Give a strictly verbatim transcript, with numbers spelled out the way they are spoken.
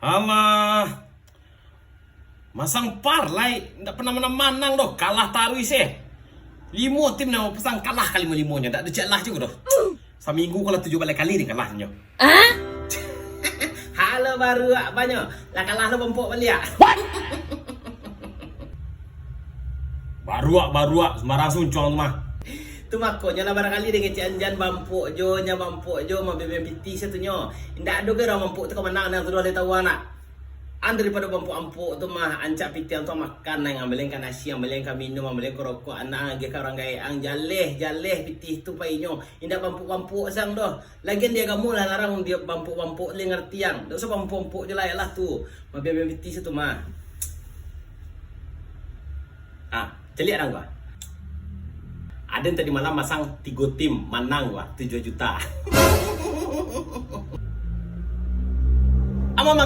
Alah. Masang parlay, ndak pernah manang-manang doh, kalah taruih seh. Limo tim nan pasang kalah ka limo-limonyo, ndak ado cek lah juo doh. Saminggu ko lah tujuah baleh kali deh kalahnyo. Ah? Halo baruak banyo, lah kalah lo bampok baliak. Baruak, baruak, sumbarang suncuang tu mah. Tu makonyo lah barangkali deh ngecek anjan bampok jo, nya bampok jo, mabian-bian pitih satunyo. Indak ado ge urang bampok tu ka manang, nan tu doh lai tahu anak. An daripado bampok-bampok tu mah, ancak pitih ang tu makan, ang ambilan ka nasi, ambilan ka minum, ambilan ka rokok, anak ang agiah ka urang gaek ang, jaleh, jaleh pitih tu painyo. Indak bampok-bampok sang doh. Lagian di agamo lah larang di bampok-bampok, lai ngarti ang. Dak usah bampok-bampok je lah, yalah tu. Mabian-bian pitih tu mah. Ah, caliak dang gua. Aden tadi malam masang tigo tim, manang gua tujuah juta. Ama mangga